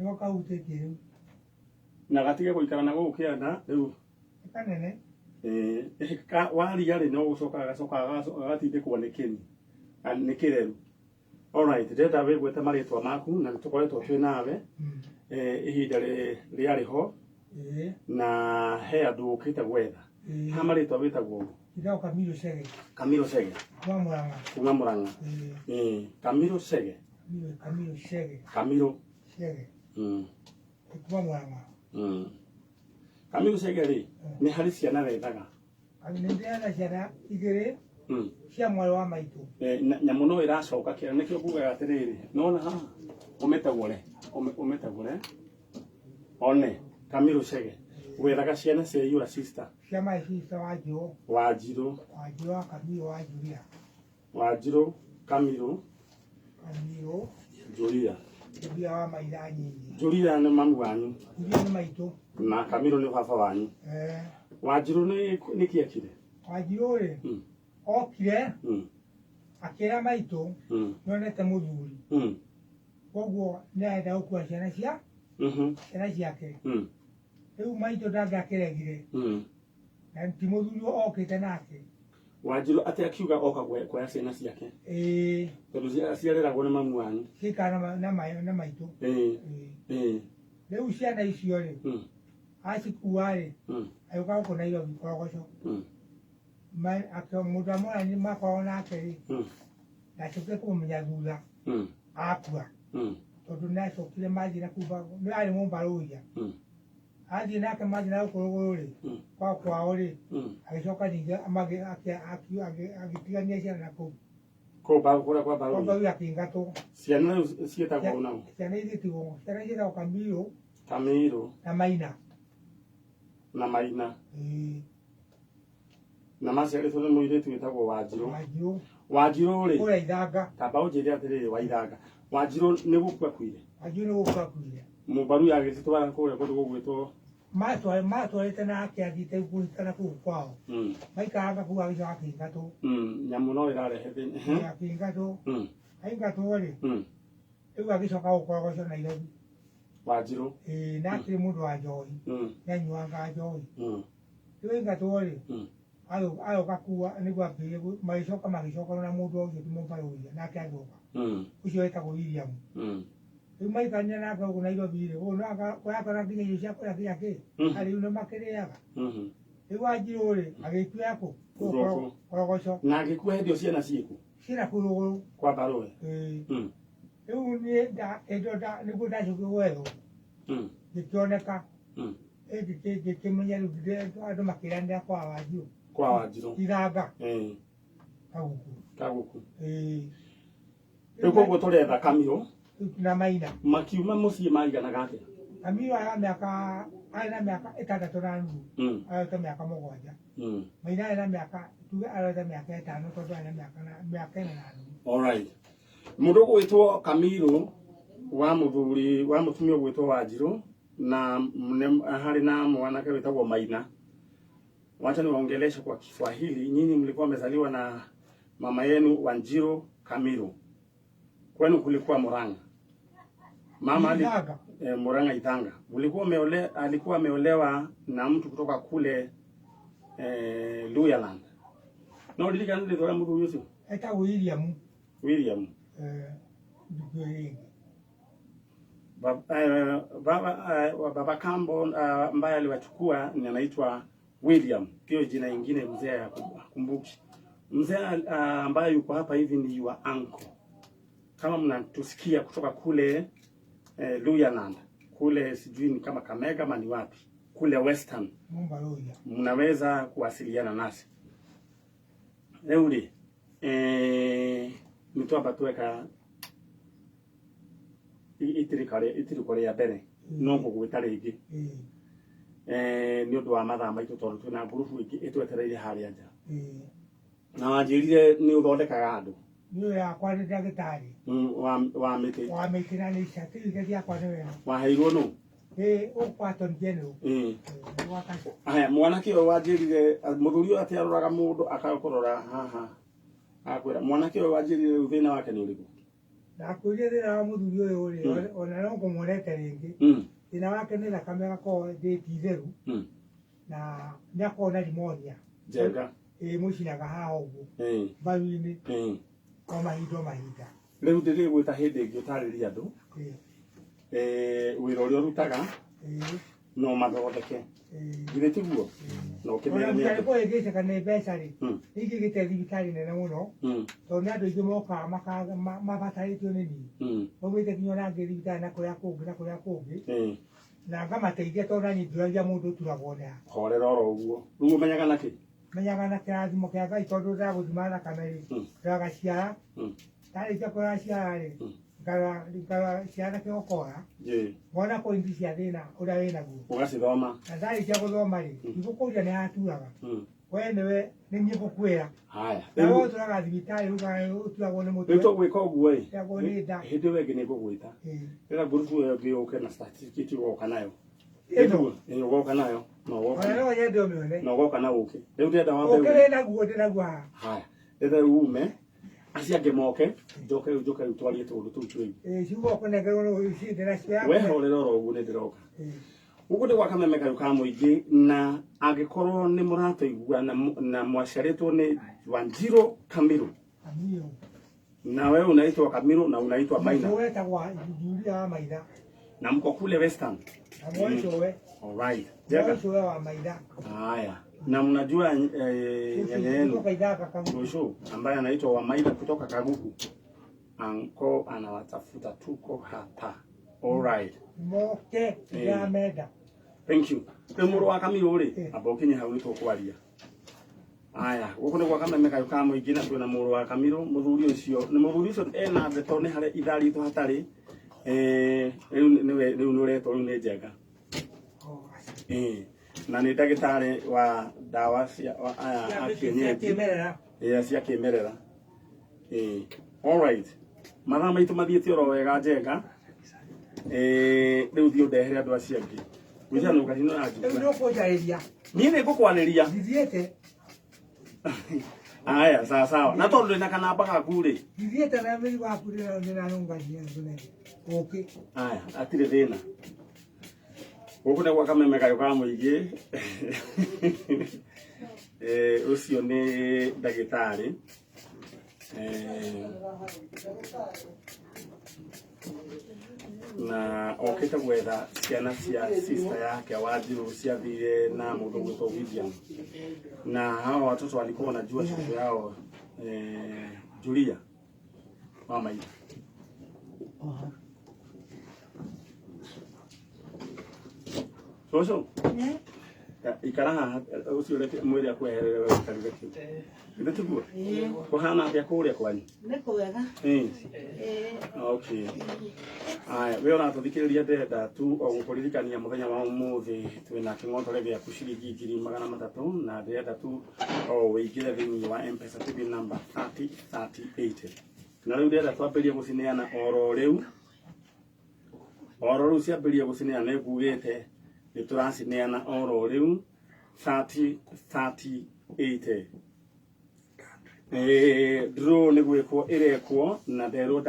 Nĩko kahutĩtie rĩu. Na gatige gũikara na gũkũ kĩanda rĩu. Nĩ kanene. Waria rĩ, no gũcoka gacoka gagatindĩkwo nĩ kĩni, nĩ kĩreru. Alright, ndĩrenda wĩgwete marĩtwa maku na nĩtũkoretwo twĩ nawe ihinda rĩarĩ ho na he andũ ũkĩte gwetha. Ha marĩtwa wĩtagwo ũũ? Njĩtagwo Kamilo Chege. Kamilo Chege. Kuma Murang'a. Kuma Murang'a. Kamilo Chege. Kamilo Chege. Kamilo Chege. Kuma Murang'a. Kamilo Chege rĩ, nĩ harĩ ciana wethaga? Nĩ ndĩrenda ciana igĩrĩ cia mwarĩ wa maitũ. Nyamũ no ĩracoka kĩara, nĩkĩo ngugaga atĩrĩrĩ, nona haha ũmĩtegũre, ũmĩtegũre one. Kamilo Chege, wethaga ciana cia your sister? Cia my sister Wanjirũ. Wanjirũ. Wanjirũ wa Kamilo wa Julia. Wanjirũ Kamilo. Kamilo. Julia. Julia wa Maitha nyinyi. Julia nĩ mamu wanyu? Julia nĩ maitũ. Na Kamilo nĩ baba wanyu? Eh. Wanjirũ nĩ nĩkĩ ekire? Wanjirũ rĩ, okire akĩra maitũ nĩonete mũthuri. Koguo nĩ arenda gũkua ciana cia ciana ciake. Rĩu maitũ ndangĩakĩregire. Na ti mũthuri okĩte nake. Wanjirũ atĩ akiuga oka kuoya ciana ciake? Ĩĩ. Tondũ ciareragwo nĩ mamu wanyu? Ciikara na maitũ. Ĩĩ. Rĩu ciana icio rĩ, acikua rĩ, agĩũka gũkũ Nairobi Korogoco. Mũndũ amũra makoragwo nake rĩ, ndacokire kũmũmenya thutha akua. Tondũ nĩacokire mathiĩ na kũu, nĩ arĩ mũmbarũria. Athiĩ nake mathiĩ na gũkũ rũgũrũ rĩ, kwao kwao rĩ, agĩcoka ningĩ agĩtigania ciana na kũu. Kũu kũrĩa kwa Kwa Mbarũi? Mbarũi akĩingatwo. Ciana rĩu ciĩtagwo nao? Ciana igĩtigwo, ciana ciĩtagwo Kamiro. Kamiro. Na Maina. Na Maina. Ĩĩ. Na maciarĩtwo nĩ mũirĩtu wĩtagwo Wanjirũ. Wanjirũ. Wanjirũ rĩ? Kũrĩa Ithanga. Tamba ũnjĩre atĩrĩrĩ, wa Ithanga. Wanjirũ nĩ gũkua akuire? Wanjirũ nĩ gũkua akuire. Mũmbaru agĩcitwara kũrĩa kũndũ gũgwĩtwo Matwarĩte nake athiĩte kũhikana kũu kwao. Maikaranga kũu agĩcoka akĩingatwo. Nyamũ no ĩrarehe thĩna. Akĩingatwo. Aingatwo rĩ, rĩu agĩcoka gũkorogoco Nairobi. Wanjirũ. Ĩĩ, na akĩrĩ mũndũ wa njohi. Nĩanyuanga njohi. Rĩu aingatwo rĩ, agĩũka kuo nĩguo ambĩrĩrie magĩcoka magĩcokana na mũndũ ũcio ti mũmbarũria nake agĩũka. Ũcio wetagwo William. Rĩu maikarania nake gũkũ Nairobi rĩ, gũkũ no arakora nginya irio cia kũrĩa nginya kĩ, arĩu nĩ makĩrĩaga. Rĩu Wanjirũ rĩ, agĩkuĩra kũ? Kũu Korogoco. Na agĩkua hĩndĩ ĩyo ciana ciĩkũ? Ciana kũu rũgũrũ. Kwa Mbarũwe? Ĩĩ. Rĩu niĩ hĩndĩ ĩyo nĩguo ndacokire gwethwo, ngĩkĩoneka. Ngĩkĩmenya rĩu andũ makĩranĩra kwa Wanjirũ. Kwa Wanjirũ. Ithanga. Kaguku. Kaguku. Ĩĩ. Rĩu koguo tũretha Kamiro na Maina. Makiuma mũciĩ maiganaga atĩa? Kamiro arĩ na mĩaka arĩ na mĩaka 6.5. Arorete mĩaka 7. Maina arĩ na mĩaka tuge arorete mĩaka 5 tondũ arĩ na mĩaka 4.5. Alright. Mũndũ ũgwĩtwo Kamiro wa mũthuri wa mũtumia ũgwĩtwo Wanjirũ na harĩ na mwanake wĩtagwo Maina. Wacha niwaongeleshe kwa Kiswahili. Nyinyi mlikuwa mmezaliwa na mama yenu Wanjiru Kamiru, kwenu kulikuwa Murang'a. Mama ali, Murang'a Ithanga. Ulikuwa umeole, alikuwa ameolewa na mtu kutoka kule Luyaland. No uririkana rĩtwa rĩa mũthuri ũcio? Etagwo William. William. Baba Kambo ambaye aliwachukua ni anaitwa William, hiyo jina ingine mzee hakumbuki. Mzee ambaye yuko hapa hivi ni your uncle. Kama mnatusikia kutoka kule Luyaland, kule sijui ni kama Kamega ama ni wapi, kule Western, mnaweza kuwasiliana nasi. Rĩu rĩ, nĩ twamba tweka itirĩko rĩa mbere no ngũgwĩta rĩngĩ nĩ ũndũ wa mathaa maitũ tondũ twĩna ngurubu ĩngĩ ĩtwetereire harĩa nja. Na wanjĩrire nĩ ũthondekaga andũ. Niĩ yakwa nĩ ndagĩtarĩ. Wa mĩtĩ. Wa mĩtĩ na nĩ certificate yakwa nĩ wega. Waheirwo nũ? Ĩĩ, gũkũ Attorney General. Aya, mwanake ũyũ wanjĩrire, mũthuri ũyũ atĩ aroraga mũndũ akakũrora haha, akwĩra mwanake ũyũ wanjĩrire rĩu thĩna wake nĩ ũrĩkũ? Ndakwĩrire thĩna wa mũthuri ũyũ rĩ, ona no ngũmuonete rĩngĩ. Thĩna wake nĩ thakame agakorwo ndĩ ti theru na nĩ akorwo na pneumonia. Njega. Ĩ mũcinaga haha ũguo mbaru-inĩ o mahinda o mahinda. Rĩu ndĩrĩgwĩta hĩndĩ ĩngĩ ũtarĩrie andũ wĩra ũrĩa ũrutaga no mathondeke. Githĩ tiguo? Na ũkĩmere Ona nĩ mũtarĩ andũ. kũhĩngĩcĩka nĩ mbeca rĩ, ningĩgĩte thibitarĩ nene mũno tondũ nĩ andũ aingĩ mokaga mabatarĩtio nĩ niĩ. Maumĩte nginya ona angĩ thibitarĩ na kũrĩa kũngĩ na kũrĩa kũngĩ na ngamateithia tondũ naniĩ ndiũragia mũndũ ũturagwo nĩ ha. Horera oro ũguo. Rĩu ũmenyaga nakĩ? Menyaga na kĩrathimo kĩa Ngai tondũ ndagũthima thakame rĩ, ndoraga ciara, ndarĩkia kũrora ciara rĩ, ngarora ciara na kĩgokora, ngona pointi cia thĩna ũrĩa wĩnaguo. Ũgacithoma. Na ndarĩkia gũthoma rĩ, ndigũkũria nĩ haturaga. We nĩwe nĩ niĩ ngũkwĩra. Haya. Na we ũtũraga thibitarĩ ugaga ũturagwo nĩ mũtwe. Rĩu tũgwĩka ũguo ĩ. Ũturagwo nĩ nda. Hĩndĩ ĩyo ĩngĩ nĩ ngũgwĩta. Rĩra ngurubu ĩyo ĩngĩ yũke na certificate ũgoka nayo. Ĩno. Ĩĩ ũgoka nayo. Na ũgoka. Ona no nyende ũmĩone. Na ũgoka na ũke. Rĩu ndĩrenda wambe. Ũkĩrĩ naguo ndĩ naguo haha. Haya. Ndĩrenda rĩu ume. Acio angĩ moke. Njoke rĩu njoke rĩu twarie tũũndũ tũu twĩgiĩ. Ĩĩ ciugo ũkũnengerwo nĩ ici ndĩ nacio. We horera oro ũguo nĩ ndĩroka. Gũkũ nĩ gwa kameme kayũ ka mũingĩ na angĩkorwo nĩ mũratũigua na mwaciarĩtwo nĩ Wanjiru Kamiru. Kamiru. Na wewe unaitwa Kamiru na unaitwa Maina. Wewe wetagwo Julia wa Maina. Na mko kule Western. Na mwaicũwe. All right. Jega. Mwaicũwe wa Maina. Haya. Na mnajua nyanya yenu Kutoka Ithaka Kaguku. Shosho ambaye anaitwa Wamaida kutoka Kaguku. Anko anawatafuta, tuko hapa. All right. Moke ndĩramenda. Thank you. Rĩu mũrũ wa Kamiru rĩ, amba ũkinye hau nĩtũkwaria. Aya, gũkũ nĩ gwa kameme kayũ ka mũingĩ na twĩna mũrũ wa Kamiru, mũthuri ũcio, nĩ mũthuri ũcio ena ndeto nĩ harĩa ithaa ritũ hatarĩ. Rĩu nĩwe rĩu nĩ ũretwo rĩu nĩ Njenga. Na nĩ ndagĩtarĩ wa ndawa cia aya a kienyeji. Kĩmerera. Ĩĩ cia kĩmerera. All right. Mathaa maitũ mathiĩte oro wega Njenga. Rĩu thiĩ ũndehere andũ acio angĩ. Gwĩciria nĩ ũkacino na Rĩu njuga. nĩ ũkũnjarĩria. Niĩ nĩ ngũkwarĩria. Ndithiĩte. Aya, sawa sawa. Na tondũ ndĩna kanamba gaku rĩ. Ndithiĩte na mĩrigo yaku ndĩranũngania ngũnene. Ũkĩ. Aya, hatirĩ thĩna. Gũkũ nĩ gwa kameme kayũ ka mũingĩ. Ũcio nĩ ndagĩtarĩ. Na okĩte gwetha ciana cia sister yake Wanjiru ciathire na mũndũ ũgwĩtwo William. Na hawa watoto walikuwa wanajua shosho yao Julia wa Maina. Shosho? Ikara haha ũcio reke mwĩre akweherere we ũikarire kĩu. Githĩ tiguo? Kũhana atĩa kũrĩa kwanyu? Nĩ kwega. Okay. Aya, we ũratũthikĩrĩria ndĩrenda tu o gũkũririkania mũthenya wa ũmũthĩ twĩna kĩng'otore gĩaku ciringi 300,000 na ndĩrenda tu o wĩingĩre thĩinĩ wa M-Pesa TV number 303080. Na rĩu ndĩrenda twambĩrĩrie gũcineana oro rĩu. Oro rĩu ciambĩrĩrie gũcineana nĩ ngugĩte nĩ tũracineana oro rĩu 303080. Draw nĩ gwĩkwo ĩrekwo na nderwo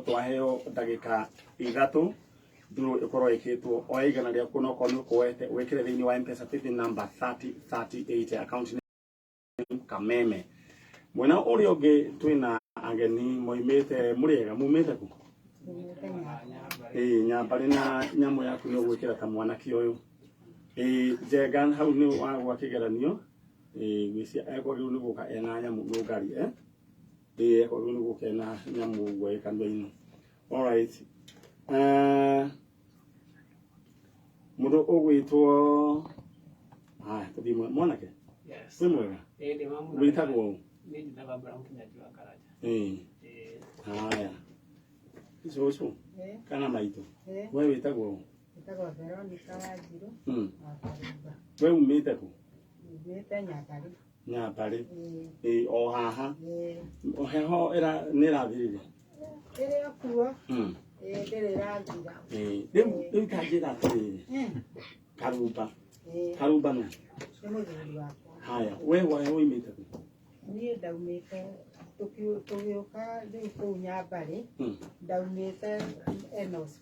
twaheo ndagĩka 3 draw ĩkorwo ĩkĩtwo oya igana rĩaku no korwo nĩ ũkuoete wĩkĩre thĩinĩ wa M-Pesa TV number 303080 account name Kameme. Mwena ũrĩa ũngĩ twĩna ageni moimĩte mũrĩega mumĩte kũ? Nyambarĩ na nyamũ yaku nĩ ũgwĩkĩra ta mwanake ũyũ. Njenga hau nĩ wagwa kĩgeranio. Ngwĩciria ekwagĩrĩirwo nĩ gũka ena nyamũ nũngari, ekwagĩrĩirwo nĩ gũka ena nyamũ ũguo ĩ kanua-inĩ. All right. Mũndũ ũgwĩtwo haya tũthiĩ mwanake? Yes. Wĩ mwega? Ĩĩ ndĩ wa mũno. Wĩtagwo ũ? Niĩ njĩtagwo Abraham Kĩnyanjui wa Karanja. Haya. Cũcũ kana maitũ? We wĩtagwo ũ? Njĩtagwo Veronica Wanjiru wa Karumba. We umĩte kũ? Umĩte Nyambarĩ. Nyambarĩ. O haha. Heho nĩ ĩrathirire? Ĩrĩ o kuo. Ndĩrĩ ĩrathira. Rĩu ta njĩra atĩrĩrĩ. Karumba. Karumba nũ? Nĩ mũthuri wakwa. Haya, we woimĩte kũ? Niĩ ndaumĩte Tũgĩũka rĩu kũu Nyambarĩ, ndaumĩte Enos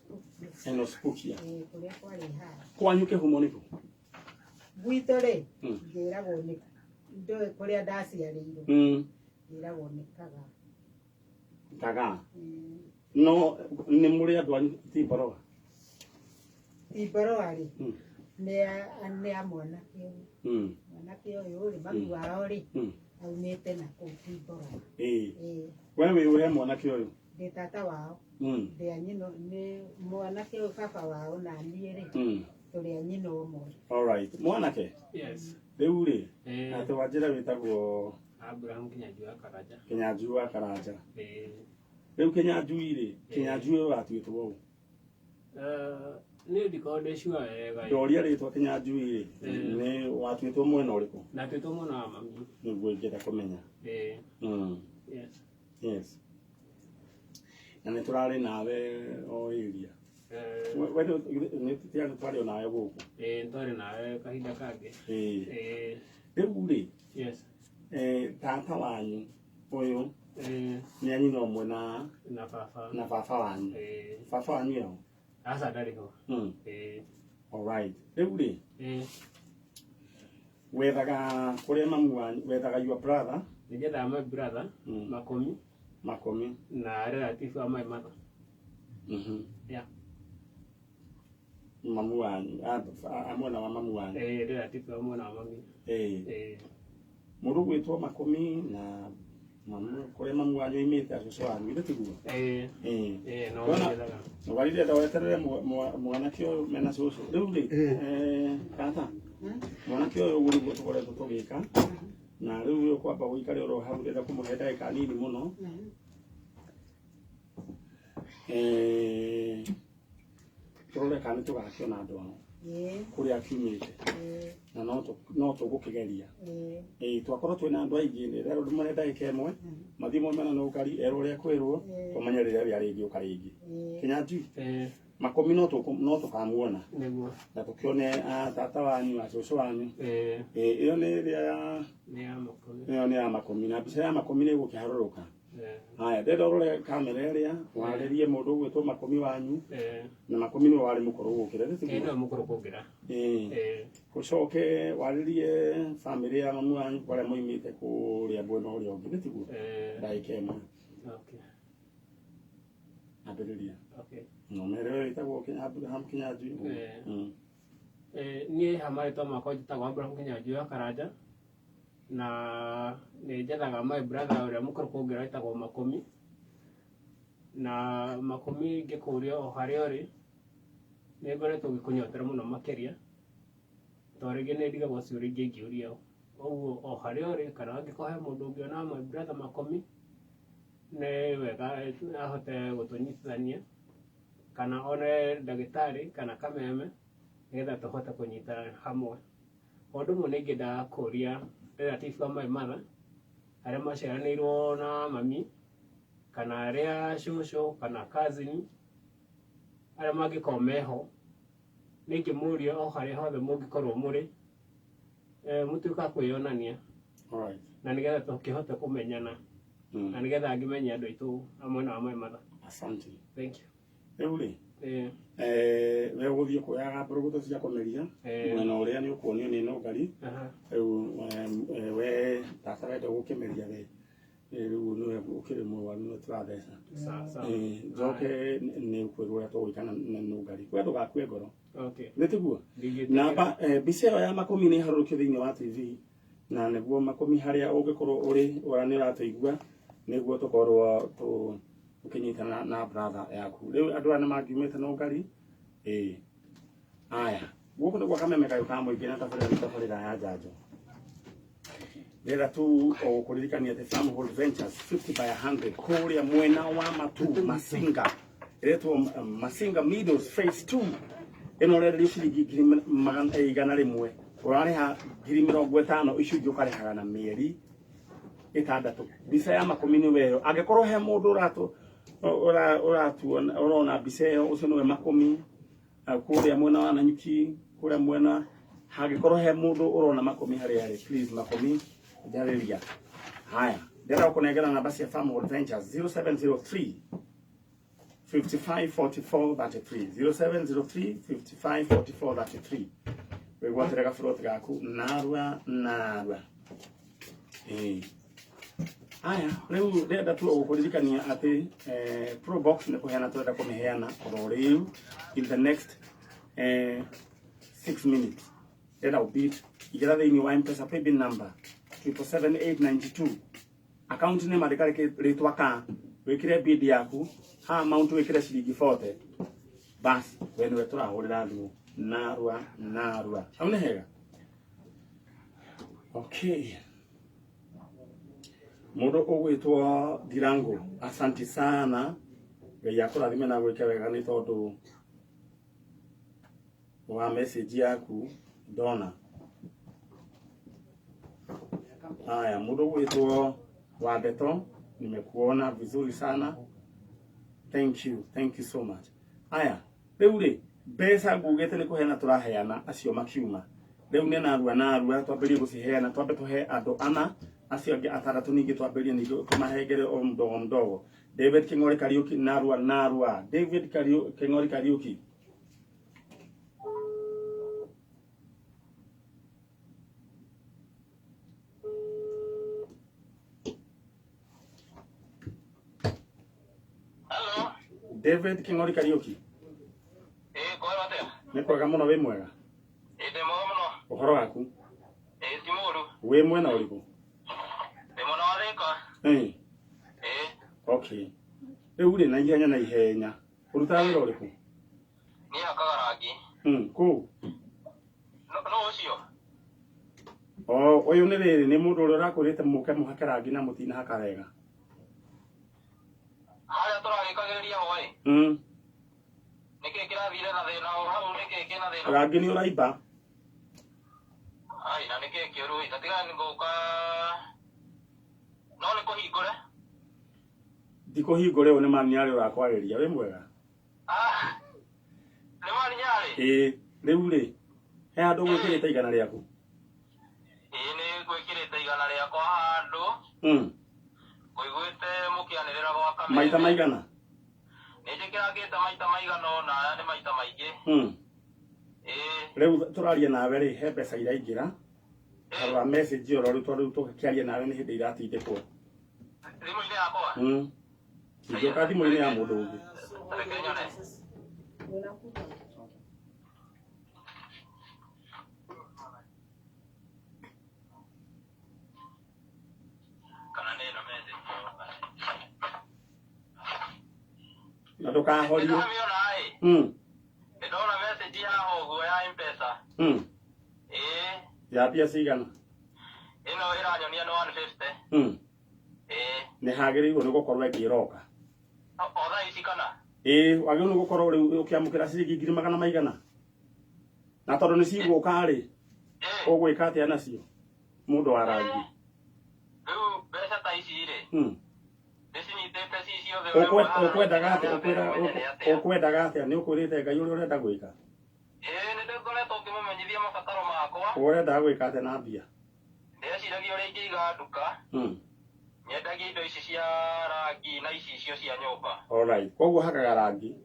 Enos Kukia. Kũrĩa kwarĩ haha. Kwanyu kĩhumo nĩkũ? Gwitũ rĩ, ngĩragwo nĩ ndũĩ kũrĩa ndaciarĩirwo, ngĩragwo nĩ Kagaa. Kagaa. No nĩ mũrĩ andũ anyu Timboroa? Timboroa rĩ, nĩ a mwanake ũyũ. Mwanake ũyũ rĩ, mami wao rĩ, aumĩte na kũu Timboroa. Ĩĩ. We wĩ ũhe mwanake ũyũ? Ndĩ tata wao. Ndĩ a nyina, nĩ mwanake ũyũ baba wao na niĩ rĩ, tũrĩ a nyina ũmwe. All right. Mwanake? Yes. Rĩu rĩ, atĩ wanjĩra wĩtagwo Abraham Kinyanjui wa Karanja. Kinyanjui wa Karanja. Rĩu Kinyanjui rĩ, Kinyanjui ũyũ watuĩtwo ũ? Niĩ ndikoragwo ndĩ sure wega. Ndoria rĩtwa Kinyanjui rĩ, nĩ watuĩtwo mwena ũrĩkũ? Ndatuĩtwo mwena wa mami. Nĩguo ingĩenda kũmenya. Yes. Yes. Na nĩ tũrarĩ nawe o area. We nĩ twarĩ o nawe gũkũ? Ĩĩ, twarĩ nawe kahinda kangĩ. Ĩĩ. Rĩu rĩ, Yes. Tata wanyu ũyũ nĩ a nyina ũmwe na na baba. Na baba wanyu. Baba wanyu eho? Aca ndarĩ ho. All right. Rĩu rĩ, wethaga kũrĩa mamu wanyu, wethaga your brother? Nĩ njethaga my brother, Makomi. Makomi. Na relative a my mother. Yeah. Mamu wanyu, a mwena wa mamu wanyu. Relative a mwena wa mami. Mũndũ ũgwĩtwo Makomi na mamu, kũrĩa mamu wanyu oimĩte, acũcũ wanyu, githĩ tiguo? No Ndona- njethaga. Ũgarire weterere mwanake ũyũ mena cũcũ. Rĩu rĩ, tata, mwanake ũyũ ũguo nĩguo tũkoretwo tũgĩka. Na rĩu ũyũ kwamba gũikare oro hau, ndĩrenda kũmũhe ndagĩka nini mũno. Tũrore kana nĩ tũgakĩona andũ ao kũrĩa akiumĩte. Na no tũgũkĩgeria. Twakorwo twĩna andũ aingĩ, nĩ rero ndĩmũhe ndagĩka ĩmwe, mathiĩ maumana na ũkari, erwo ũrĩa kwĩrwo, tũmenye rĩrĩa rĩa rĩngĩ ũka rĩngĩ. Kinyanjui? Makomi no tũkamuona. Nĩguo. Na tũkĩone a tata wanyu, a cũcũ wanyu. Ĩyo nĩ ĩrĩa ya Nĩ ya Makomi. Ĩyo nĩ ya Makomi. Na mbica ya Makomi nĩ ĩgũkĩharũrũka. Haya, ndĩrenda ũrore kamera ĩrĩa, warĩrie mũndũ ũgwĩtwo Makomi wanyu. Na Makomi nĩwe warĩ mũkũrũ gũkĩra, ĩrĩ tiguo? Nĩwe mũkũrũ kũngĩra. Ũcoke warĩrie bamĩrĩ ya mamu wanyu kũrĩa moimĩte kũrĩa mwena ũrĩa ũngĩ, ĩrĩ tiguo? Ndagĩka ĩmwe. Ambĩrĩria. No mere we wĩtagwo Abraham Kinyanjui. Niĩ ha marĩtwa makwa njĩtagwo Abraham Kinyanjui wa Karanja. Na nĩ njethaga my brother ũrĩa mũkũrũ kũngĩra wĩtagwo Makomi. Na Makomi ngĩkũria o harĩa ũrĩ, nĩ ngoretwo ngĩkũnyotera mũno makĩria. Tondũ rĩngĩ nĩ ndigagwo ciũria ingĩ ingĩũria. Ũguo o harĩa ũrĩ, kana angĩkorwo he mũndũ ũngĩona my brother Makomi, nĩ wega ahote gũtũnyitithania, kana one ndagĩtarĩ kana kameme, nĩgetha tũhote kũnyita hamwe. Ũndũ ũmwe nĩ ingĩenda kũria relative a my mother, arĩa maciaranĩirwo na mami, kana arĩa cũcũ, kana cousin, arĩa mangĩkorwo meho, nĩ ingĩmũria o harĩa hothe mũngĩkorwo mũrĩ, mũtuĩke a kwĩyonania. Na nĩgetha tũkĩhote kũmenyana. Na nĩgetha ngĩmenye andũ aitũ a mwena wa my mother. Asante. Thank you. Rĩu rĩ, we ũgũthiĩ kuoyaga mbũrũgũtũ cia kũmeria, mwena ũrĩa nĩ ũkuonio nĩ nũngari. Rĩu, we tata wenda gũkĩmeria we. Rĩu nĩwe ũkĩrĩ mũrwaru nĩwe tũratheca. Sawa, sawa. Njoke nĩ ũkwĩrwo ũrĩa tũgwĩka na nũngari. We ndũgakue ngoro. Nĩ tiguo? Ndingĩtigĩra. Namba, mbica ĩyo ya Makomi nĩ ĩharũrũkio thĩinĩ wa TV. Na nĩguo Makomi harĩa ũngĩkorwo ũrĩ, ũrĩa nĩ ũratũigua, nĩguo tũkorwo tũkĩnyitana na brother yaku. Rĩu andũ aya nĩ mangiumĩte nũngari. Aya, gũkũ nĩguo kameme kayũ ka mũingĩ na tabarĩra nĩ tabarĩra ya njanjo. Ndĩrenda tu o kũririkania atĩ Farmhold Ventures 50 by 100 kũrĩa mwena wa Matu Masinga, ĩretwo Masinga Meadows Phase 2. Ĩno ũrenderio ciringi ngiri magana igana rĩmwe, ũrarĩha ngiri mĩrongo ĩtano, icio ingĩ ũkarĩhaga na mĩeri ĩtandatũ. Mbica ya Makomi nĩ weyo. Angĩkorwo he mũndũ ũrona mbica ĩyo, ũcio nĩwe Makomi, kũrĩa mwena wa Nanyuki, kũrĩa mwena, hangĩkorwo he mũndũ ũrona Makomi harĩa arĩ, please Makomi, njarĩria. Haya. Ndĩrenda gũkũnengera namba cia Farmhold Ventures 0703 55 44 33 0703 55 44 33. Wĩgwatĩre gaburoti gaku narua narua. Ĩĩ. Aya, rĩu ndĩrenda tu gũkũririkania atĩ Probox nĩ kũheana tũrenda kũmĩheana oro rĩu in the next 6 minutes. Ndĩrenda ũbeat ingĩra thĩinĩ wa M-Pesa paybill number 777892 account name andĩka rĩtwa ka wĩkĩre bid yaku ha amount wĩkĩre ciringi 40 bas we nĩwe tũrahũrĩra thimũ narua narua. Hau nĩ hega. Okay. Mũndũ ũgwĩtwo Ndirango, asanti sana. Ngai akũrathime na gwĩke wega nĩ tondũ wa message yaku ndona. Haya, mũndũ ũgwĩtwo Wandeto, nimekuona vizuri sana. Thank you, thank you so much. Haya, rĩu rĩ mbeca ngugĩte nĩ kũheana tũraheana acio makiuma. Rĩu nĩ narua narua twambĩrĩrie gũciheana, twambe tũhe andũ ana, acio angĩ atandatũ ningĩ twambĩrĩrie ningĩ tũmahengere o mdogo mdogo. David King'ori Kariuki narua narua. David King'ori Kariuki. Hello. David King'ori Kariuki. Kwega atia? Nĩ kwega mũno, wĩ mwega? Ndĩ mwega mũno. Ũhoro waku? Ti mũũru. Wĩ mwena ũrĩkũ? Ndĩ mwena wa Thĩka. Okay. Rĩu rĩ na ihenya na ihenya. Ũrutaga wĩra ũrĩkũ? Niĩ hakaga rangi. Kũ? No ũcio? O, ũyũ nĩ rĩrĩ nĩ mũndũ ũrĩa ũrakwĩrĩte mũke mũhake rangi na mũtinahaka wega. Harĩa tũrarĩkagĩrĩria ho ĩ? Nĩkĩ kĩrathire na thĩna o hau, nĩkĩ kĩna thĩna? Rangi nĩ ũraimba. Ai, na nĩkĩ kĩũru ĩ? Tatiga nĩ ngũka. No nĩ kũhingũre? Ndikũhingũre, ũyũ nĩ mani arĩ ũrakwarĩria. Wĩ mwega? Ah. Nĩ mani nyarĩ? Ĩĩ, rĩu rĩ, he handũ gwĩkĩrĩte igana rĩaku? Ĩĩ, nĩ ngwĩkĩrĩte igana rĩakwa handũ. Ngũiguĩte mũkĩanĩrĩra gwa Kameme. Maita maigana? Nĩ njĩkĩrangĩte maita maigana ũna, aya nĩ maita maingĩ. Ĩĩ. Rĩu tũraria nawe rĩ, he mbeca iraingĩra. Tarora message oro rĩu tondũ rĩu tũkĩaria nawe nĩ hĩndĩ iratindĩkwo. Thimũ-inĩ yakwa? Ingĩũka thimũ-inĩ ya mũndũ ũngĩ. Reke nyone. Kana nĩ ĩno message yoka. Na ndũkahorio. Nĩndamĩona ĩ. Nĩndona message haha ũguo ya M-Pesa. Ĩĩ. Ya mbia cigana? Ĩno ĩranyonia nĩ 150. Ĩĩ. Nĩ hagĩrĩirwo nĩ gũkorwo ĩngĩ ĩroka. O thaa ici kana? Ĩĩ, wagĩrĩirwo nĩ gũkorwo rĩu ũkĩamũkĩra ciringi ngiri magana maigana. Na tondũ nĩ cigũka rĩ, ũgwĩka atĩa nacio? Mũndũ wa rangi. Rĩu mbeca ta ici rĩ, ndĩcinyitĩte ci ciothe. Ũkwendaga atĩa? Ũkwendaga atĩa? Nĩ ũkwĩrĩte Ngai ũrĩa ũrenda gwĩka? Ĩĩ, nĩ ndĩkoretwo ngĩmũmenyithia mabataro makwa. Ũrendaga gwĩka atĩa na mbia? Ndĩreciragia ũrĩa ingĩiga nduka. Nyendagia indo ici cia rangi na ici icio cia nyũmba. Alright. Koguo hakaga rangi.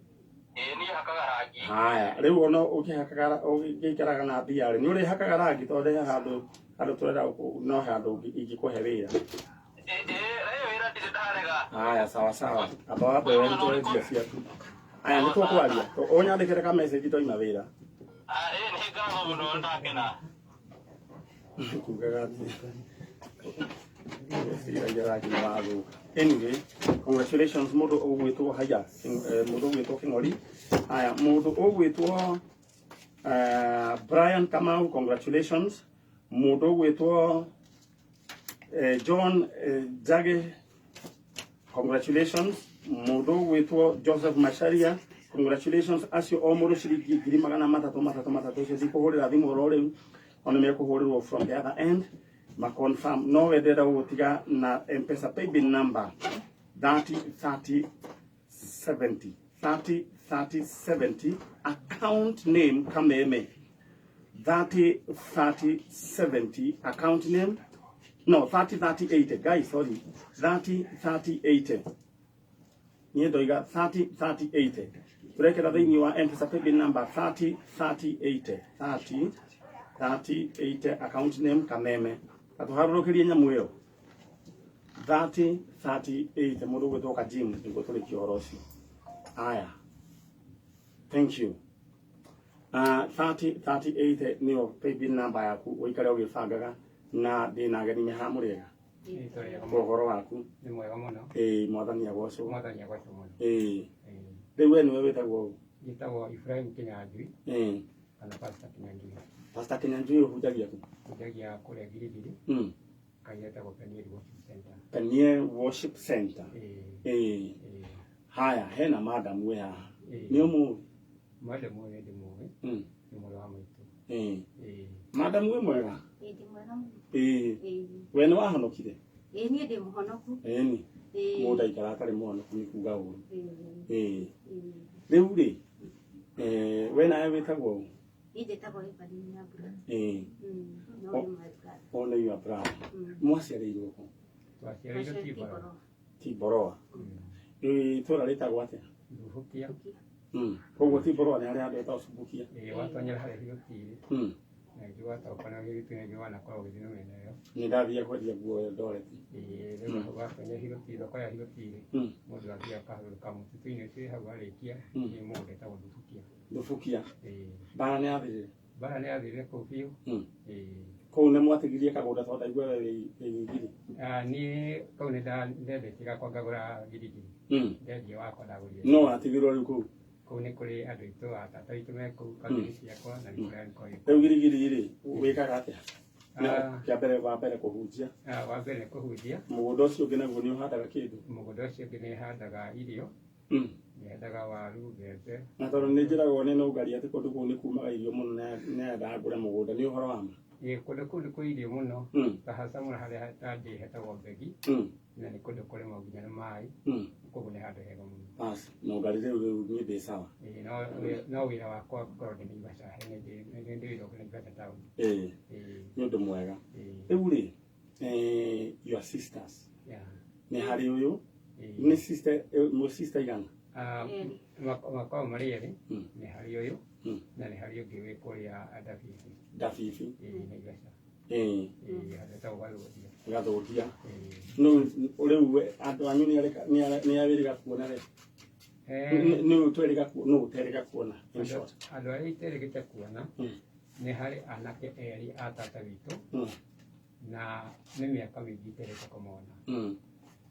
Ĩĩ, niĩ hakaga rangi. Haya, rĩu ona ũkĩhakaga ũgĩikaraga na mbia rĩ, nĩ ũrĩhakaga rangi tondũ he handũ handũ tũrenda no handũ ingĩkũhe wĩra. Ĩĩ, wĩra ndirĩ ndarega. Haya, sawa sawa. Amba wambe ũrute mbia ciaku. Haya, nĩ tũkwaria. Ũnyandĩkĩre ka message twaima wĩra. Ĩĩ, nĩ ngatho mũno, ndakena. Kugaga atĩ gwĩciragia rangi nĩ wathũka. Anyway, congratulations mũndũ ũgwĩtwo haya, mũndũ ũgwĩtwo Kĩng'ori. Haya, mũndũ ũgwĩtwo Brian Kamau, congratulations. Mũndũ ũgwĩtwo John Jage, congratulations. Mũndũ ũgwĩtwo Joseph Macharia, congratulations. Acio o mũndũ ciringi ngiri magana matatũ matatũ matatũ. Ũcio ndikũhũrĩra thimũ oro rĩu, ona mekũhũrĩrwo from the other end ma confirm. No we ndĩrenda gũgũtiga na M-Pesa paybill number 30 30 70 30 30 70, account name Kameme. 30 30 70, account name No, 30 30 80. Guys, sorry. 30 30 80. Niĩ ndoiga 30 30 80. Tũrekĩra thĩinĩ wa M-Pesa paybill number 30 30 80. 30 30 80 account name Kameme. Atũharũrũkĩrie nyamũ ĩyo. 30 30 80 mũndũ ũgwĩtwo Kajim nĩguo tũrĩkie ũhoro ũcio. Aya. Thank you. 30 30 80 nĩyo paybill number yaku ũikare ũgĩbangaga na ndĩna ageni me haha mũrĩega. Ũhoro waku nĩ mwega mũno. Ĩĩ, mwathani agocwo. Mwathani agocwo mũno. Ĩĩ. Rĩu we nĩwe wĩtagwo ũ? Njĩtagwo Ibrahim Kinyanjui. Ĩĩ. Kana Pastor Kinyanjui. Pastor Kinyanjui ũhunjagia kũ? Hunjagia kũrĩa Girigiri. Kanitha ĩtagwo Peniel Worship Center. Peniel Worship Center. Ĩĩ. Haya, hena madam wĩ haha. Nĩ ũmũĩ? Madam ũyũ ndĩmũĩ. Nĩ mwarĩ wa maitũ. Ĩĩ. Madam wĩ mwega? Ĩĩ, ndĩ mwega mũno. Ĩĩ. Ĩĩ. We nĩ wahonokire? Ĩĩ, niĩ ndĩ mũhonoku. Ĩni. Ĩĩ. Mũndũ aikara atarĩ mũhonoku nĩ kuga ũru. Ĩĩ. Ĩĩ. Rĩu rĩ, we nawe wĩtagwo ũ? Niĩ njĩtagwo Evelyn Nyambura. Ĩĩ. No nĩ my brother. O nĩ your brother. Mwaciarĩirwo kũ? Twaciarĩirwo Tiboroa. Tiboroa. Itũũra rĩtagwo atĩa? Thubukia. Koguo Tiboroa nĩ harĩa handũ hetagwo Subukia. Ĩĩ, watonyera harĩa Hirũti-rĩ. Na ningĩ watoka na Hirũti ningĩ wanakorwo ũgĩthiĩ na mĩena ĩyo. Nĩ ndathiĩ kwendia nguo Eldoret. Ĩĩ, rĩu watonya Hirũti, thoko ya Hirũti-rĩ, mũndũ athiaga akahurũka mũtitũ-inĩ ũcio wĩ hau warĩkia, nĩ mũgũnda wĩtagwo Thubukia. Thubukia. Ĩĩ. Mbara nĩ yathirire? Mbara nĩ yathirire kũu biũ. Ĩĩ. Kũu nĩ mwatigirie kagũnda tondũ ndaigua we wĩ Gigiri. Niĩ kũu nĩ ndendetie gakwa ngagũra Girigiri. Ndendia wakwa ndagũrire. No watigirwo rĩu kũu? Kũu nĩ kũrĩ andũ aitũ a tata witũ me kũu, kambuni ciakwa na nĩ kũrĩa nĩkũrĩ. Rĩu Girigiri rĩ, wĩkaga atĩa? Kĩa mbere wa mbere kũhunjia. Wa mbere kũhunjia. Mũgũnda ũcio ũngĩ naguo nĩ ũhandaga kĩndũ? Mũgũnda ũcio ũngĩ nĩ handaga irio. Nĩ handaga waru, mbembe. Na tondũ nĩ njĩragwo nĩ nũngari atĩ kũndũ kũu nĩ kumaga irio mũno na nĩendaga ngũre mũgũnda, nĩ ũhoro wa ma? Ĩĩ, kũndũ kũu nĩ kwĩ irio mũno. Ta hasa mũno harĩa ta ndĩ hetagwo Mbegi. Na nĩ kũndũ kũrĩmagwo nginya na maĩ. Koguo nĩ handũ hega mũno. Bas, nũngari rĩu rĩu niĩ ndĩ sawa. Ĩĩ, no wĩra wakwa ngorwo ndĩ Naivasha, nĩ ndĩ wĩra ũngĩ Naivasha town. Ĩĩ. Nĩ ũndũ mwega. Rĩu rĩ, your sisters. Nĩ harĩ ũyũ? Nĩ sister, mũ sister igana? Makoragwo marĩ erĩ, nĩ harĩ ũyũ na nĩ harĩ ũngĩ wĩ kũrĩa Ndabibi. Ndabibi. Ĩĩ, Naivasha. Ĩĩ. Ĩĩ, handũ hetagwo Gathũndia. Gathũndia. No rĩu andũ anyu nĩ awĩrĩga kuona rĩ? Nĩ ũtwerĩga kuona, nũ ũterĩga kuona in short? Andũ arĩa iterĩgĩte kuona nĩ harĩ anake erĩ a tata witũ na nĩ mĩaka mĩingĩ iterĩte kũmona.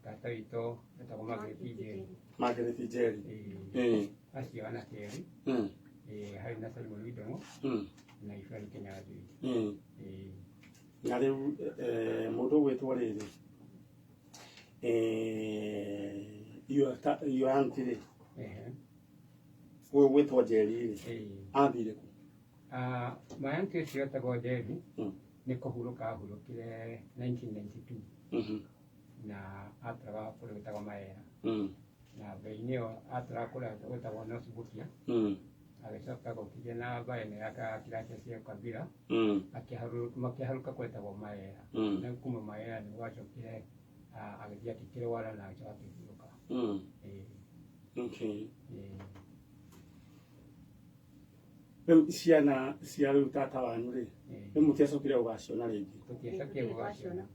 Tata witũ etagwo Margaret Njeri. Margaret Njeri. Ĩĩ. Acio anake erĩ. Ĩĩ, harĩ na Simon Ndung'u na Ibrahim Kinyanjui. Ĩĩ. Na rĩu mũndũ ũgwĩtwo rĩrĩ, your auntie rĩ, ũyũ ũgwĩtwo Njeri rĩ, athire kũ? My auntie ũcio etagwo Njeri nĩ kũhurũka ahurũkire 1992 na atũraga kũrĩa gwĩtagwo Maera. Na mbere-inĩ ĩyo atũraga kũrĩa gwĩtagwo North Bukia. Agĩcoka gũkĩgĩa na mbara ĩno ya kĩracia cia Kabila. Makĩharũka kũrĩa Maera. Na kuma Maera nĩ gwacokire agĩthiĩ akĩrwara na agĩcoka akĩhurũka. Okay. Rĩu ciana cia rĩu tata wanyu rĩ, rĩu mũtiacokire gũgaciona rĩngĩ? Tũtiacokire gũgaciona.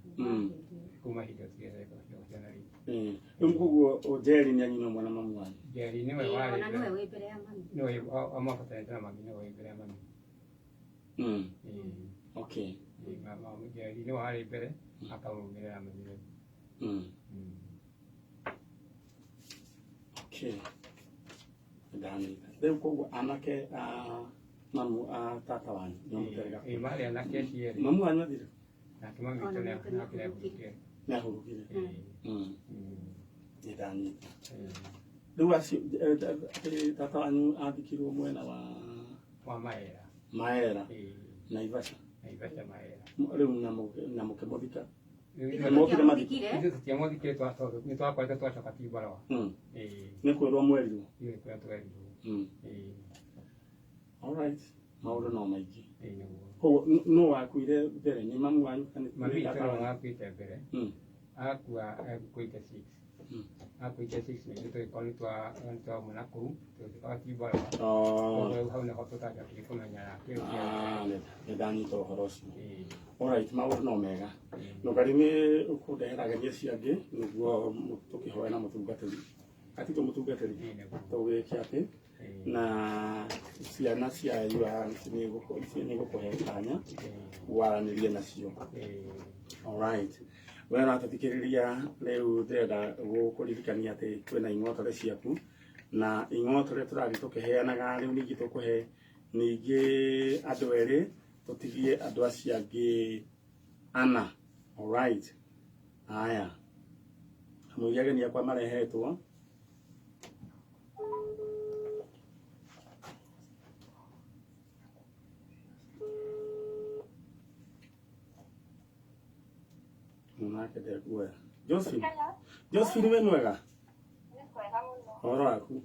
Kuma hĩndĩ ĩyo tũtiacokire gũciona rĩngĩ. Rĩu koguo Njeri nĩ anyina mwana mamu wanyu? Njeri nĩwe warĩ Ona nĩwe wĩ mbere ya mami. Nĩwe amabatarĩte na mami nĩwe wĩ mbere ya mami. Okay. Njeri nĩwe warĩ mbere akamũrũmĩrĩra mami rĩu. Okay. Ndanyita. Rĩu koguo anake a mamu a tata wanyu nĩ mũterega. Ĩĩ, marĩ anake acio erĩ. Mamu wanyu athire? Nake mami witũ nake nĩahurũkire. Nĩahurũkire. Nĩ ndanyita. Rĩu acio tata wanyu athikirwo mwena wa Maera. Maera. Naivasha. Naivasha Maera. Rĩu na mũkĩmũthika? Mokire mathiko? Ithuĩ tũtiamũthikire tondũ nĩ twakoretwo twacoka Timboroa. Nĩ kwĩrwo mwerirwo? Ithuĩ nĩ kwĩrwo twerirwo. All right. Maũndũ no maingĩ. Ĩĩ nĩguo. Koguo nũ wakuire mbere, nĩ mamu wanyu kana Mami nĩ witũ tata nĩwe wanyu? wakuĩte mbere. Akua egũkuĩte 6. Akuĩte 6 na ithuĩ tũgĩkorwo nĩ twauma na kũu tũgĩtuĩka timborwa. Oh. Koguo rĩu hau nĩho tũtanjokire kũmenya kĩu Ah, kĩarĩ. nĩ ndanyita ũhoro ũcio. Ĩĩ. Alright, maũndũ no mega. Ndũkari nĩ ũkũndehera ageni acio angĩ nĩguo tũkĩhoe na mũtungatĩri. Atigwo mũtungatĩri Ĩĩ nĩguo. tũgĩke atĩ Ĩĩ. na ciana cia your aunt nĩ gũkũhe kanya waranĩrie nacio. Ĩĩ. Alright. We ũratũthikĩrĩria rĩu ndĩrenda gũkũririkania atĩ kwĩna ing'otore ciaku na ing'otore tũrathiĩ tũkĩheanaga rĩu ningĩ tũkũhe ningĩ andũ erĩ tũtigie andũ acio angĩ ana. Alright. Haya. Kamũiria ageni akwa marehetwo. Mwanake ndekuoya. Josephine. Hello. Josephine wĩ mwega? Nĩ kwega mũno. Ũhoro waku?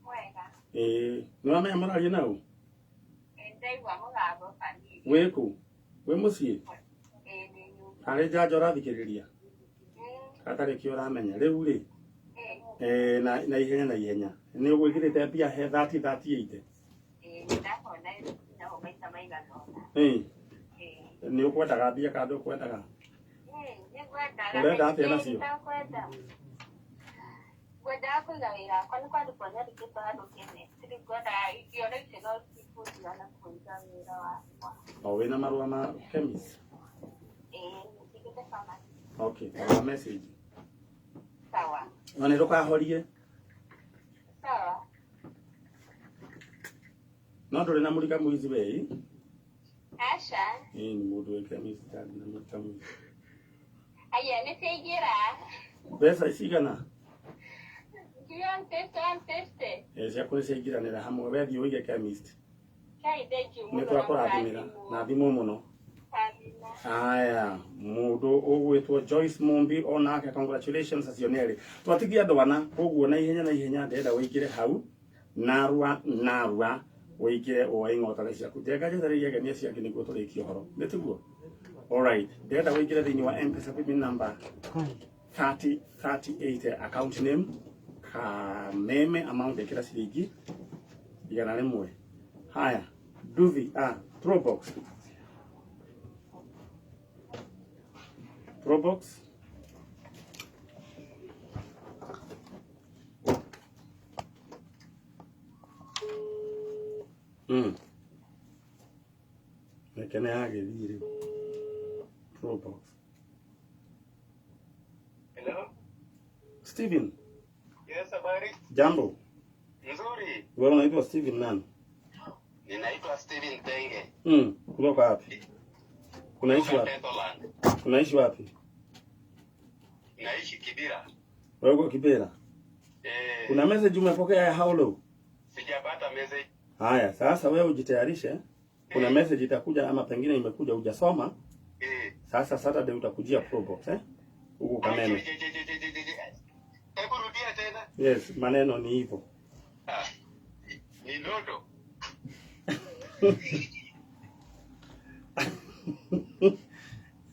Mwega. Ĩĩ, nĩ wamenya mũraria nau? Ĩ, ndaigua mũgambo kanini. Wĩ kũ? Wĩ mũciĩ? Ĩ, ndĩ nyũmba. Harĩ njanjo ũrathikĩrĩria? Hatarĩ kĩo ũramenya. Rĩu rĩ, Ĩ, na ihenya na ihenya. Nĩ ũgwĩkĩrĩte mbia he 30 38. ĩ, nĩ ndakona naho maita maigana ũna. Ĩĩ, Ĩ, nĩ ũkwendaga mbia kana ndũkwendaga? ĩ, nĩ ngwendaga. Ũrenda atĩa nacio? Ndakwenda. Ngwendaga kũiga wĩra wakwa nĩ kwandĩkwo nyandĩkĩtwo handũ chemistry. Ngwendaga ingĩona icio no cikũnjigana kũiga wĩra wakwa. O wĩna marũa ma chemist? Ĩ, njigĩte pharmacy. Okay, tarora message. Sawa. Na nĩ ndũkahorie. Sawa. No ndũrĩ na mũrika mũici wei? Aca. Ĩĩ, nĩ mũndũ wĩ chemist ndarĩ na mũrika mũici. Aya, nĩ ciaingĩra. Mbeca cigana? 150, 150. Ĩĩ, ciaku nĩ ciaingĩranĩra hamwe. We thiĩ ũige chemist. Kai, thank you Nĩ mũno na twakũrathimĩra. mũrathimwo. Na thimũ mũno. Amina. Aya, mũndũ ũgwĩtwo Joyce Mumbi onake congratulations acio nĩ erĩ. Twatigia andũ ana, koguo na ihenya na ihenya ndĩrenda ũingĩre hau narua narua ũingĩre woe ing'otore ciaku. Njenga njetereire ageni acio angĩ nĩguo tũrĩkie ũhoro. Nĩ tiguo? Alright, ndĩrenda ũingĩre thĩinĩ wa M-Pesa paybill number 3038 account name Kameme amount ĩkĩra ciringi 100. Haya, Nduthi, Probox. Probox. Reke nĩ yagĩthiĩ rĩu. Probox. Hello. Steven, Yes, habari? jambo. Nzuri. Wewe unaitwa Steven nani? Ninaitwa Steven Tenge. Kutoka wapi? Unaishi Kutoka wapi? Netherland. Unaishi wapi? Naishi Kibera. Wewe uko Kibera? Eh, Kuna message umepokea ya how low? sijapata message. Haya, sasa wewe ujitayarishe. Kuna message itakuja ama pengine imekuja hujasoma. Sasa Saturday utakujia Probox, eh? Huko Kameme. Je, je, je, je, je, je, je. Hebu rudia tena. Yes, maneno ni hivyo. Ah, ni ndoto.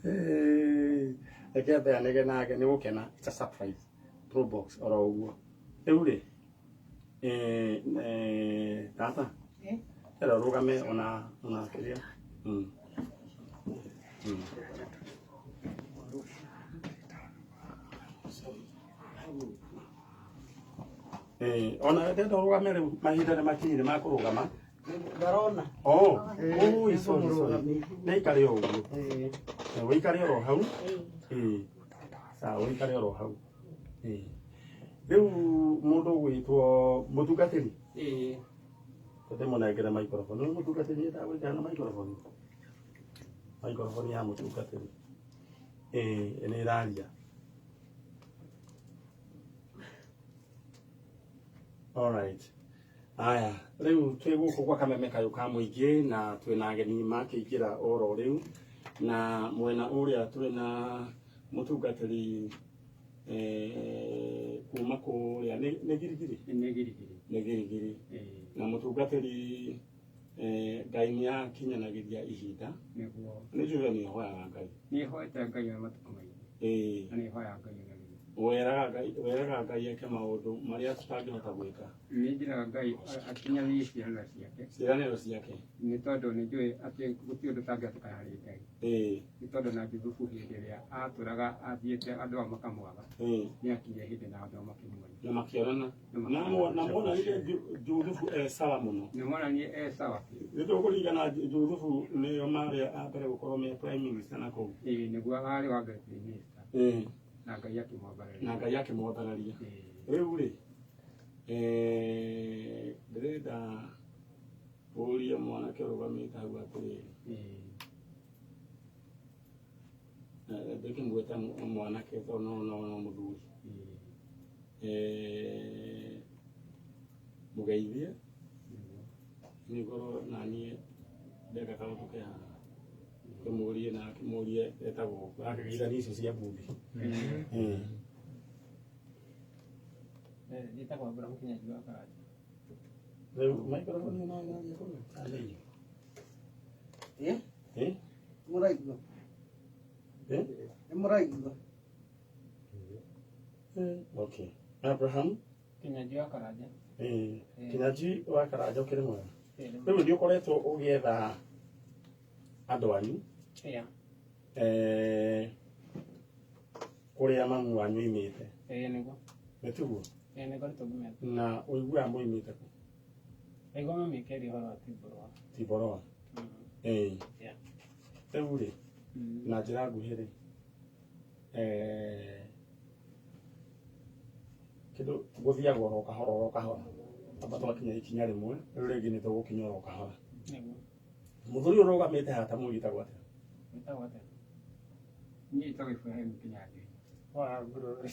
Eh, reke theanĩge nake nĩ gũkena. It's a surprise. Probox oro ũguo. Rĩu rĩ, tata, Eh? ĩra ũrũgame ona kĩrĩa. Ona ndenda ũrũgame rĩu mahinda nĩ makinyire ma kũrũgama. Ndarona. Oh, Eh, ui, sorry, sorry. Nĩ ikare o ũguo. Ũikare oro hau. Ĩĩ. Sawa, ũikare oro hau. Ĩĩ. Rĩu mũndũ ũgwĩtwo mũtungatĩri. Ĩĩ. Ndĩmũnengere microphone. Nĩ mũtungatĩri endaga gũikara na microphone. Microphone ya mũtungatĩri. Ĩĩ, nĩ ĩraria. Alright. Aya, rĩu twĩ gũkũ gwa Kameme kayũ ka mũingĩ na twĩna ageni makĩingĩra oro rĩu na mwena ũrĩa twĩna mũtungatĩri kuma kũrĩa nĩ Girigiri? Nĩ Girigiri. Nĩ Girigiri. Na mũtungatĩri Ngai nĩ akinyanagĩria ihinda. Nĩguo. Nĩ njũĩ nĩ ũhoyaga Ngai. Nĩ hoete Ngai ona matukũ maingĩ. Ĩĩ. Na nĩ hoyaga Ngai ona rĩu. Weraga Ngai eke maũndũ marĩa tũtangĩhota gwĩka. Nĩ njĩraga Ngai akinyanĩrie ciĩranĩro ciake. Ciĩranĩro ciake. Nĩ tondũ nĩ njũĩ atĩ gũtirĩ ũndũ ũtangĩhoteka harĩ Ngai. Ĩĩ. Nĩ tondũ na Juthubu hĩndĩ ĩrĩa atũraga athiĩte andũ ao makamwaga. Ĩĩ. Nĩ akinyire hĩndĩ na andũ ao makĩmuona. Na makĩonana. Na monanire Juthubu e sawa mũno. Nĩ monanire e sawa biũ. Nĩ tũkũririkana Juthubu nĩo marĩ a mbere gũkorwo me prime minister na kũu. Ĩĩ, nĩguo arĩ wa mbere prime minister. Ĩĩ. Na Ngai akĩmwambararia. Na Ngai akĩmwambararia. Rĩu rĩ, ndĩrenda ũrie mwanake ũrũgamĩte hau atĩrĩrĩ. Ndĩkĩmwĩta mwanake tondũ no mũthuri. Mũgeithie nĩ ngorwo naniĩ ndeka kaũndũ ke haha kĩmũrie na kĩmũrie etagwo akĩgeithania icio cia bundi. Njĩtagwo Abraham Kinyanjui wa Karanja. Rĩu microphone ĩyo no ĩraria kũu? Kana ĩyo? Ĩ? Ĩ? Mũraigua? Ĩ? Nĩ mũraigua? Okay. Abraham Kinyanjui wa Karanja. Kinyanjui wa Karanja ũkĩrĩ mwega? Rĩu nĩ ũkoretwo ũgĩetha andũ anyu Yeah. kũrĩa mamu wanyu oimĩte. Ĩĩ nĩguo. Nĩ tiguo? Ĩĩ nĩ ngoretwo ngĩmetha. Na ũiguaga moimĩte kũ? Ndaigua mami akĩaria ũhoro wa Timboroa. Timboroa. Ĩĩ. Yeah. Rĩu rĩ, na njĩra nguhĩ rĩ, kĩndũ gũthiagwo oro kahora oro kahora. Amba twakinya ikinya rĩmwe, rĩu rĩngĩ nĩ tũgũkinya oro kahora. Nĩguo. Mũthuri ũyũ ũrũgamĩte haha ta mũgitagwo atĩa? Wĩtagwo atĩa? Niĩ njĩtagwo Ibrahim Kinyanjui. Wa glory.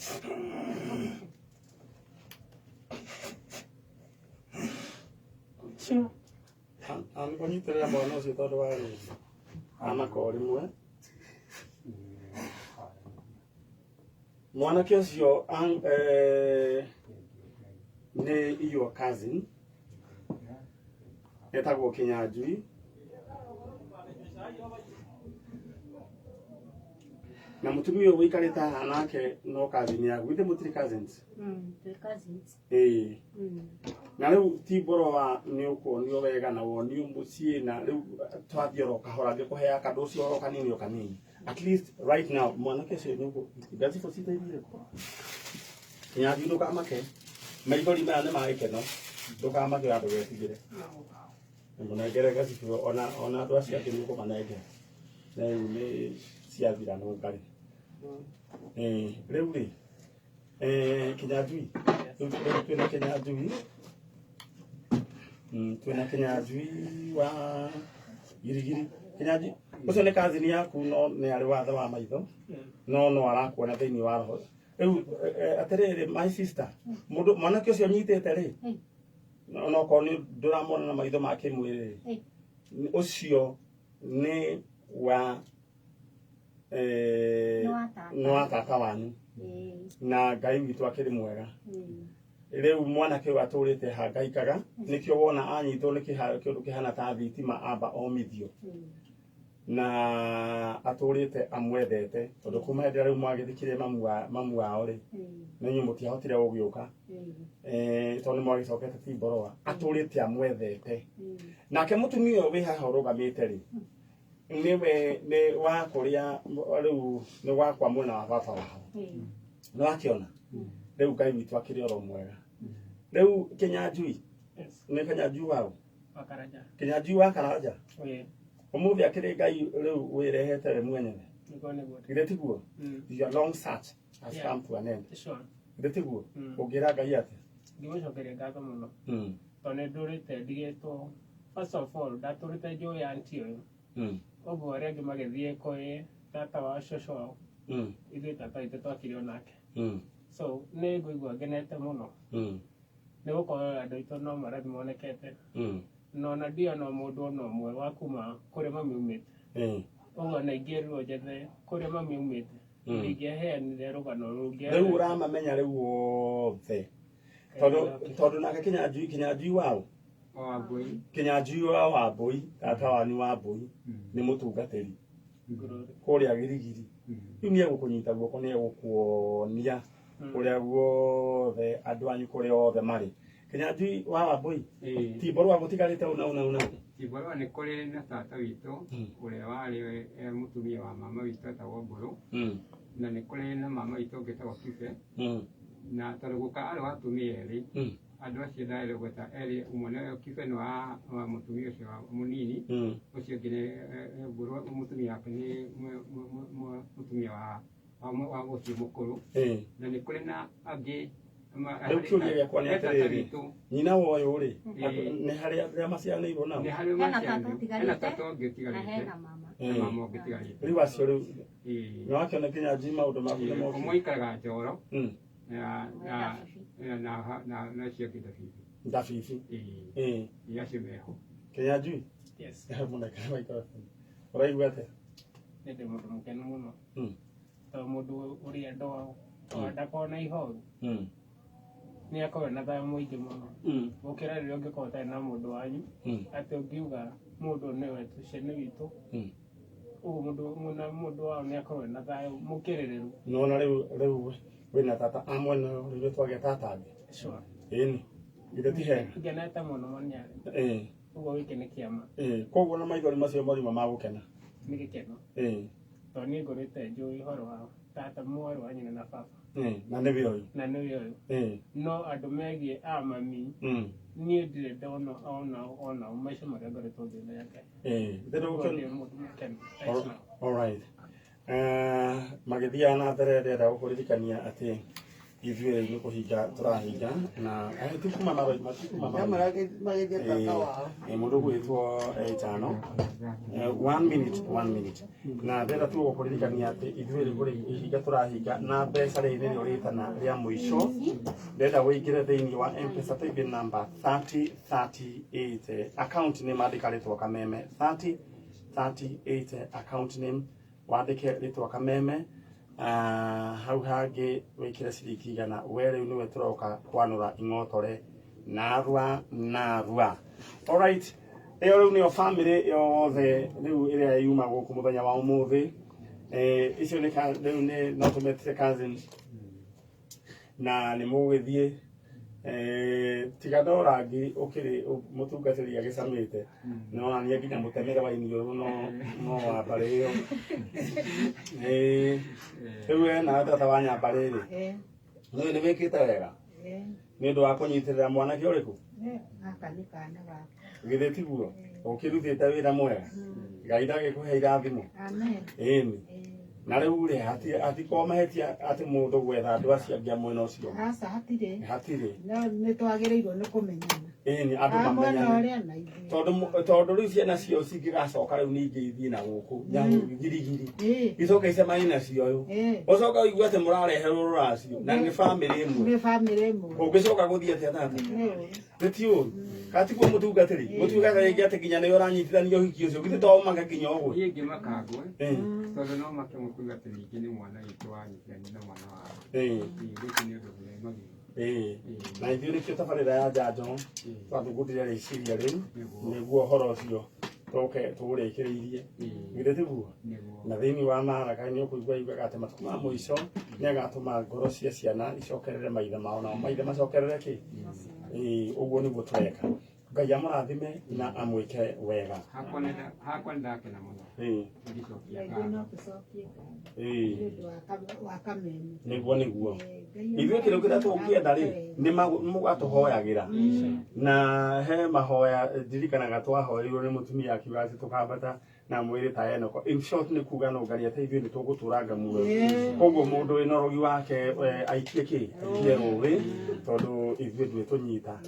Kũnyitĩrĩra mwana ũcio tondũ wa rĩrĩ amaka o rĩmwe. Mwanake ũcio nĩ your cousin etagwo Kinyanjui na mũtumia ũyũ ũikarĩte haha nake no cousin yaku. Githĩ mũtirĩ cousins? Twĩ cousins. Ĩĩ. Na rĩu Timboroa nĩ ũkuonio wega na wonio mũciĩ na rĩu twathiĩ oro kahora ngĩkũheaga kandũ ũcio oro kanini o kanini. At least right now mwanake ũcio nĩ ũkũ ngacibũ citeithire kũ? Kinyanjui ndũkamake. Maithori maya nĩ ma gĩkeno. Ndũkamake ona ndũgetigĩre. Mũnengere gacibũ ona andũ acio angĩ nĩ ũkũmanengera. Na rĩu nĩ ciathira nũngarĩ. Rĩu rĩ, Kinyanjui. Rĩu twĩna Kinyanjui. Twĩna Kinyanjui wa Girigiri. Kinyanjui ũcio nĩ cousin yaku no nĩ arĩ wathe wa maitho no arakuona thĩinĩ wa roho. Rĩu atĩrĩrĩ my sister, mũndũ mwanake ũcio nyitĩte rĩ, no okorwo nĩ ndũramwona na maitho ma kĩmwĩrĩ rĩ, ũcio nĩ wa Nĩ nĩ wa tata wanyu na Ngai witũ akĩrĩ mwega. Rĩu mwanake ũyũ atũrĩte hangaikaga nĩkĩo wona anyitwo nĩ kĩndũ kĩhana ta thitima amba omithio na atũrĩte amwethete tondũ kuma hĩndĩ ĩrĩa rĩu mwagĩthikire mamu wao rĩ na inyuĩ mũtiahotire gũgĩũka tondũ nĩ mwagĩcokete Timboroa atũrĩte amwethete. Nake mũtumia ũyũ wĩ haha ũrũgamĩte rĩ nĩwe nĩ wa kũrĩa rĩu nĩ wakwa mwena wa baba wao. Nĩ wakĩona rĩu Ngai witũ akĩrĩ oro mwega. Rĩu Kinyanjui nĩ Kinyanjui wao? Wa Karanja. Kinyanjui wa Karanja. Ĩĩ. Ũmũthĩ akĩrĩ Ngai rĩu wĩrehete we mwenyewe. Nĩguo nĩguo. Githĩ tiguo? Your long search has come to an end. Sure. Githĩ tiguo? Ũngĩra Ngai atĩa? Ngĩmũcokeria ngatho mũno. Tondũ nĩ ndũrĩte ndigĩtwo. First of all, ndatũrĩte njũĩ auntie ũyũ. Ũguo arĩa angĩ magĩthiĩ kwĩ tata wao cũcũ wao. Ithuĩ tata witũ twakire onake. So nĩ ngũigua ngenete mũno. Nĩ gũkorwo andũ aitũ no marathi monekete. Na ona ndiona mũndũ ona ũmwe wa kuma kũrĩa mami aumĩte. Ũguo na ingĩerirwo njethe kũrĩa mami aumĩte. Ndingĩaheanire rũgano rũngĩ. Rĩu ũramamenya rĩu othe. Tondũ nake Kinyanjui wao? Wambui. Kinyanjui wa Wambui, tata wanyu Wambui nĩ mũtungatĩri kũrĩa Girigiri. Rĩu nĩ egũkũnyita guoko, nĩ egũkuonia kũrĩa guothe andũ anyu kũrĩa othe marĩ. Kinyanjui wa Wambui, ti mborwa gũtigarĩte una una una. Ti mborwa nĩ kũrĩ na tata witũ ũrĩa warĩ mũtumia wa mama witũ etagwo Mbũrũ, na nĩ kũrĩ na mama witũ ũngĩ etagwo Kibe, na tondũ guka arĩ wa atumia erĩ, andũ acio ndarĩ gweta erĩ, ũmwe nĩ Kibe nĩ wa mũtumia ũcio mũnini, ũcio ũngĩ nĩ Mbũrũ, mũtumia wake nĩ mũtumia wa ũcio mũkũrũ, na nĩ kũrĩ na angĩ. Rĩu kĩũria gĩakwa nĩ atĩrĩrĩ, nyina wa ũyũ rĩ, nĩ harĩ arĩa maciaranĩirwo nao? Nĩ harĩ maciaranĩirwo, hena tata ũngĩ ũtigarĩte na mama ũngĩ ũtigarĩte. Rĩu acio rĩu nĩ wakĩona Kinyanjui maũndũ maku nĩ mokire. Ũmwe aikaraga Njoro na ũcio ũngĩ Ndabibi. Ndabibi. Ĩĩ, acio meho. Kinyanjui? Yes. Mũnengere microphone. Ũraigua atĩa? Nĩ ndĩ mũndũ mũkenu mũno. Tondũ mũndũ ũrĩa andũ ao ndakoragwo na ihoru, nĩ akoragwo na thayũ mũingĩ mũno gũkĩra rĩrĩa ũngĩkorwo ũtarĩ na mũndũ wanyu, atĩ ũngiuga mũndũ nĩwe tũcio nĩ witũ, ũguo mũndũ wao nĩ akoragwo na thayũ mũkĩrĩrĩru. Nĩwona rĩu wĩna tata a mwena ũyũ, rĩu twagĩa tata angĩ. Sure. Ĩni githĩ ti hega? Ngenete mũno Manyarĩ. Ũguo gĩkĩ nĩ kĩama. Koguo na maithori macio marima ma gũkena. Nĩ gĩkeno. Tondũ niĩ ngũrĩte njũĩ ũhoro wa tata mwarĩ wa nyina na baba. Na nĩwe ũyũ. Na nĩwe ũyũ. No andũ megiĩ a mami, niĩ ndirĩ ndona ona maica marĩa ngoretwo ngĩona Ngai. Ndĩ mũndũ mũkenu. All right. Magĩthiaga na mbere, ndĩrenda gũkũririkania atĩ ithuĩ rĩu nĩ kũhinga tũrahinga na ti kuma matikuma magĩthiĩ tata wao. Mũndũ ũgwĩtwo Jano, 1 minute, 1 minute. Na ndĩrenda tu gũkũririkania atĩ ithuĩ rĩu kũhinga tũrahinga na mbeca rĩrĩ nĩrĩo rĩtana rĩa mũico. Ndĩrenda ũingĩre thĩinĩ wa M-Pesa paybill number 3038, account name andĩka rĩtwa Kameme, 3038 account name wandĩke rĩtwa Kameme. Hau hangĩ wĩkĩre ciringi 100. We rĩu nĩwe tũroka kwanũra ing'otore narua narua. All right, ĩyo rĩu nĩyo family yothe rĩu ĩrĩa yuma gũkũ mũthenya wa ũmũthĩ. Icio nĩ rĩu nĩ no tũmetire cousins na nĩ mũgũgĩthiĩ. Tiga no rangi ũkĩrĩ mũtungatĩri agĩcamĩte, no nanie nginya mũtemere wa iniũrũ no wa mbarĩ ĩyo. Rĩu we na tata wa nyambarĩ rĩ, nĩ nĩ wĩkĩte wega nĩ ũndũ wa kũnyitĩrĩra mwanake ũrĩkũ? Gaka nĩ kana gakwa. Githĩ tiguo? Ũkĩrutĩte wĩra mwega, Ngai ndagĩkũhe irathimo. Amen. Ĩni. Na rĩu rĩ, hatikorwo mahĩtia atĩ mũndũ gwetha andũ acio angĩ a mwena ũcio. Aca, hatirĩ. Hatirĩ. No nĩ twagĩrĩirwo nĩ kũmenyana. Ĩni, andũ A mwena mamenyane. ũrĩa na ithuĩ. Tondũ rĩu ciana ciao cingĩgacoka rĩu ningĩ ithiĩ na gũkũ nyamũ girigiri, icoke icemanie nacio ũyũ, ũcoke ũigue atĩ mũrareherwo rũracio na nĩ bamĩrĩ ĩmwe. Nĩ bamĩrĩ ĩmwe. Ũngĩcoka gũthiĩ atĩa tata? Nĩ ti ũru. Kana tiguo mũtungatĩri? Mũtungatĩri rĩngĩ atĩ nginya nĩwe ũranyitithania ũhiki ũcio, githĩ to ũmake nginya ũguo? Niĩ ngĩmaka ngwe, tondũ no make mũtungatĩri rĩngĩ nĩ mwana witũ wanyitithania na mwana wao. Gĩkĩ nĩ ũndũ mwega. Na ithuĩ nĩkĩo tabarĩra ya njanjo twathugundire rĩciria rĩu nĩguo ũhoro ũcio tũke tũũrĩkĩrĩirie. Githĩ tiguo? Na thĩinĩ wa Maraka nĩ ũkũigua yugaga atĩ matukũ ma mũico nĩ agatũma ngoro cia ciana icokerere maithe mao, nao maithe macokerere kĩ? Ũguo nĩguo tũreka. Ngai amũrathime na amwĩke wega. Hakwa nĩ ndakena mũno. Ngĩcokia Ngai no tũcokie ngatho. Nĩ ũndũ wa Kameme. Nĩguo nĩguo. Ithuĩ kĩndũ kĩrĩa tũngĩenda rĩ, nĩ mũgatũhoyagĩra. Na he mahoya ndirikanaga twahoeirwo nĩ mũtumia akiuga atĩ tũkambata na mwĩrĩ ta Enoko. In short nĩ kuga no Ngai atĩ ithuĩ nĩ tũgũtũranga muoyo. Koguo mũndũ wĩna ũrogi wake aikie kĩ? Aikie rũĩ, tondũ ithuĩ ndũĩ tũnyita.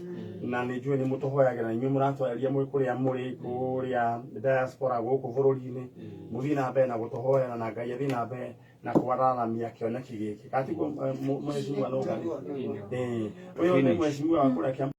Na nĩ njũĩ nĩ mũtũhoyagĩra, na inyuĩ mũratwarĩria mwĩ kũrĩa mũrĩ, kũrĩa diaspora gũkũ bũrũri-inĩ. Mũthiĩ na mbere na gũtũhoera na Ngai athiĩ na mbere na kwararamia kĩoneki gĩkĩ. Kana tiguo mheshimiwa Nũngari? Ũyũ nĩ mheshimiwa wa kũrĩa Kiambu.